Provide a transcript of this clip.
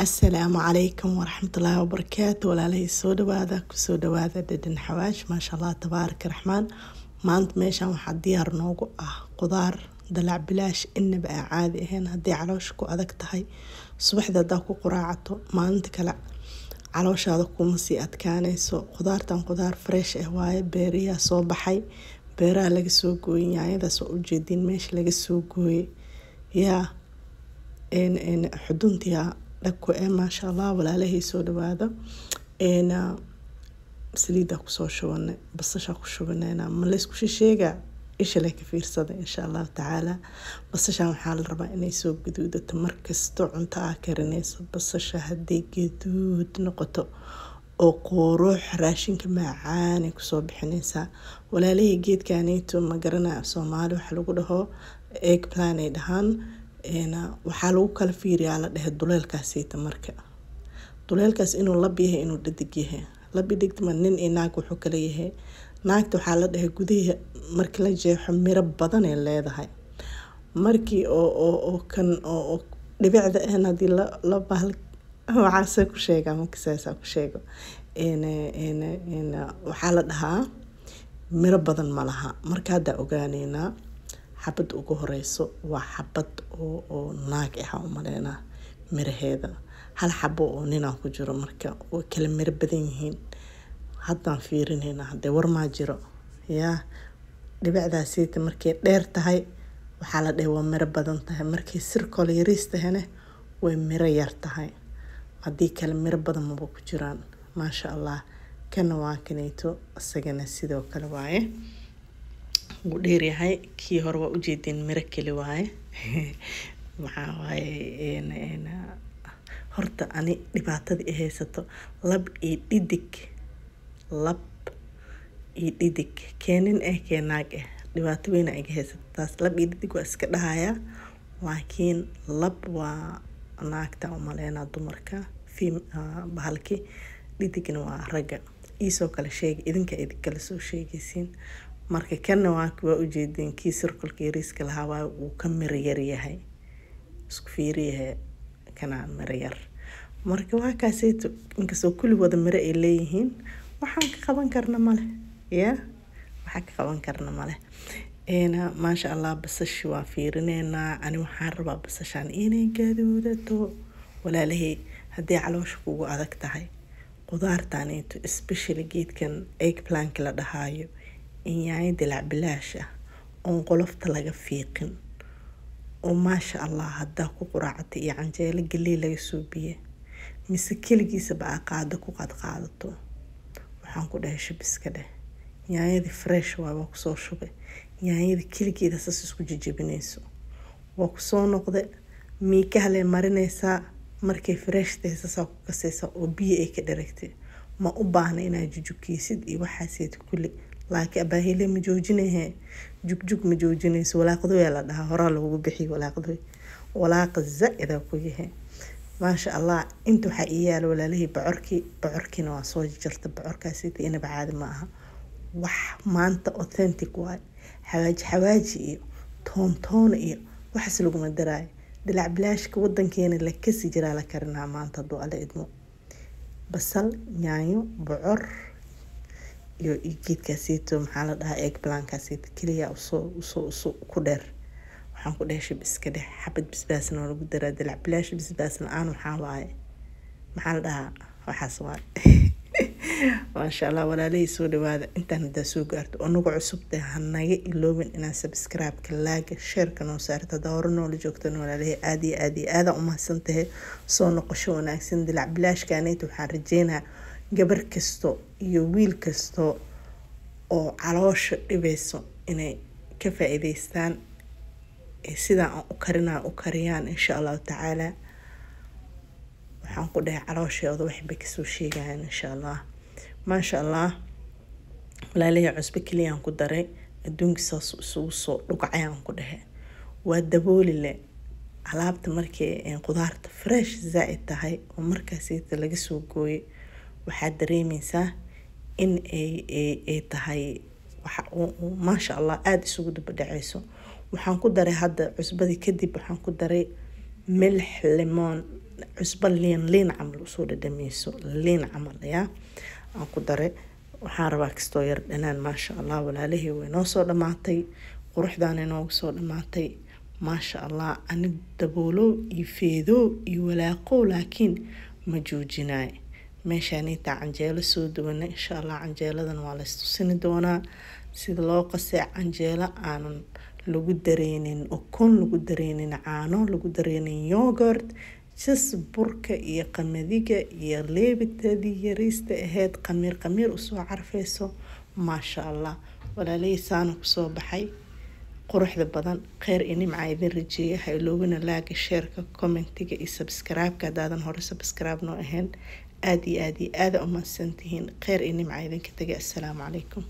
Asalaamu calaykum waraxmatullaahi wabarakaatu. Walaalahey, soo dhawaada, kusoo dhawaada Dhadhan Xawaash. Maasha Allah, tabaaraka raxmaan. Maanta meeshan waxaa diyaar noogu ah qudaar dalac bilaash inaba aan caadi ahayn. Haddii caloosha ku adag tahay, subaxda haddaa ku quraacato, maalinta kale calooshaada kuma sii adkaanayso. Qudaartan qudaar fresh ah waaye, beeriyaa soo baxay, beeraha laga soo gooyay. Yaanyadaas waa ujeediin meesha laga soo gooyay, yaa xuduntiyaa dhagku eh. Maasha Allah, walaalahey, soo dhawaada. Saliiddaa kusoo shubanay, basashaa ku shubanayna. Ma laysku shisheegaa? Isha leh ka fiirsada, insha Allahu tacaala. Basashaan waxaa la rabaa inay soo gaduudato. Markasto cunto aa karinayso, basasha hadday gaduud noqoto oo quruux, raashinka macaanay kusoo bixinaysaa. Walaalahey, geedkaneyto ma garanaya Soomaali waxa lagu dhaho, eggplant ay dhahaan. Waxaa lagu kala fiiriyaa, la dhehe, duleelkaaseyta. Marka duleelkaas inuu lab yahay, inuu dhadig yahay, lab iyo dhigma, nin iyo naag wuxuu kala yahay. Naagta waxaa la dhahay gudihii markii la jeexo miro badan ay leedahay. Markii oo kan oo dhibicda ahna, hadii la bahal waxaase ku sheegaa, marka saasaa ku sheego, waxaa la dhahaa miro badan ma laha. Marka hadda ogaaneynaa, xabad ugu horeyso waa xabad oo naag ah u maleynaa miraheeda, hal xabo oo ninaa ku jiro. Marka way kala miro badan yihiin. Haddaan fiirineynaa haddee war maa jiro. Yaa dhibicdaasiita markay dheer tahay, waxaa la dhahay waa miro badan tahay. Markay sirkole yariis tahayna, way miro yar tahay. Haddii kale miro badan maba ku jiraan. Maasha Allah, kana waa kaneyto, isagana sidoo kale waaye, wuu dheeryahay. Kii hore waa ujeedin, miro keli waaye. Maxaa waaye horta ani dhibaatada i haysato? Lab iyo dhidig, lab iyo dhidig, kee nin ah, kee naag ah, dhibaato weyna iga haysato taas. Lab iyo dhidig waa iska dhahayaa, laakiin lab waa naagta umaleynaa, dumarka bahalki, dhidigna waa ragga. Iisoo kale sheega idinka, idinkala soo sheegaysiin. Marka kanna waa ujeedin, kii sirkolka yariiska lahaa waa wuu ka miro yar yahay. Isku fiiriyahe, kana miro yar. Marka waa kaaseyto, inkastoo kulligooda miro ay leeyihiin, waxaan ka qaban karna male, ya waxaan ka qaban karna male. Maasha Allah, basashi waa fiirineynaa. Ani waxaan rabaa basashaan inay gaduudato. Walaalahey, haddii caloosha kugu adag tahay, qudaartaneeto, especially geedkan eggplant la dhahaayo, yaanyo dilac bilaash ah oon qolofta laga fiiqin oo maasha Allah, haddaa ku quraacata iyo canjeelo galey laga soo biye, mise keligiisaba aa qaado ku qaadqaadato, waxaan ku dhahay shabiska dheh. Yaanyadii fresh waa kusoo shubay. Yaanyada keligeeda sas isku jejebinayso, waa kusoo noqde. Miikaha lee marinaysaa markay fresh tahay, saasaa ku kasaysaa oo biyo ay ka dharagtay. Ma u baahna inaad jujukeysid iyo waxaaseed kulli, laakiin abaahile ma joojinahe, jugjug ma joojinayso. Walaaqdoy la dhahaa, horaa loogu bixiyo walaaqdoy, walaaqa zaa-ida ku yahay. Maasha Allah, inta waxaa ii yaala, walaalihii, bocorkii. Bocorkiina waa soo jarta. Bocorkaasita inaba caadi ma aha. Wax maanta authentic waay. Xawaaji xawaaji iyo toon toon iyo waxaas laguma daraayo. Dilac bilaashka wadankeena la kasi jiraa la karinaa maanta, hadduu Alle idmo. Basal, yaanyo, bocor iyo geedkaasiito, maxaa la dhahaa, eggplantkaasiito keliya usoo usoo usoo ku dheer. Waxaan ku dhehe shib iska dheh. Xabad bisbaasna waa lagu daraa. Dilac bilaash bisbaas la-aan waxaa waaye, maxaa la dhahaa, waxaas waaye. Maasha Allah, walaalihii, soo dhawaada. Intaan haddaa soo gaarto oo nagu cusubtahay, hanaga iloobin inaad subscribe-ka, like-ga, share-ka noo saarto. Haddaa hore noola joogtan, walaalihii, aada iyo aada iyo aada umahadsan tahay. Soo noqosho wanaagsan. Dilac bilaashkaaneyta waxaan rajeynaa gabar kasto iyo wiil kasto oo caloosha dhibayso inay ka faa-iideystaan, sidaa aan u karinaa u kariyaan, insha Allahu tacaala. Waxaan ku dhahay calooshooda waxbay kasoo sheegayaan, insha Allah. Maasha Allah, walaalihii, cusbo keliyaan ku daray. Adduunka saas isugu soo dhugcayaan ku dhahay, waa dabooli le alaabta. Markii qudaarta fresh zaa-id tahay oo markaasita laga soo gooyay, waxaad dareemeysaa in ay tahay waxa maasha Allah aada isugu daba dhaceyso. Waxaan ku daray hadda cusbadii, kadib waxaan ku daray milix, limoon. Cusbo liin liin camal usoo dhadhameyso, liin camal yaa aan ku daray. Waxaan rabaa kastoo yar dhanaan. Maasha Allah, walaalihii, way noo soo dhammaatay, quruxdaana inoogu soo dhammaatay, maasha Allah. Ani daboolow iyo feedow iyo walaaqow, laakiin ma joojinaay. Meeshaan intaa canjeelo soo duwana, insha Allah canjeeladan waa laystusini doonaa sida loo qasay. Canjeelo aanan lagu dareynin ukun, lagu dareynin caano, lagu dareynin yogurt, just burka iyo qamadiga iyo leebitadii yariista ahayd, qamiir qamiir usoo carfeyso. Maasha Allah, walaalihii, saana kusoo baxay quruxda badan. Kheyr iyo nimca idin rajeeya. Ha iloobina like-ga, share-ka, comment-iga iyo subscribe-ka haddaadan hore subscribe noo ahayn. Aada iyo aada iyo aada umahadsantihiin. Kheyr iyo nimca idinka tagay. Assalaamu calaykum.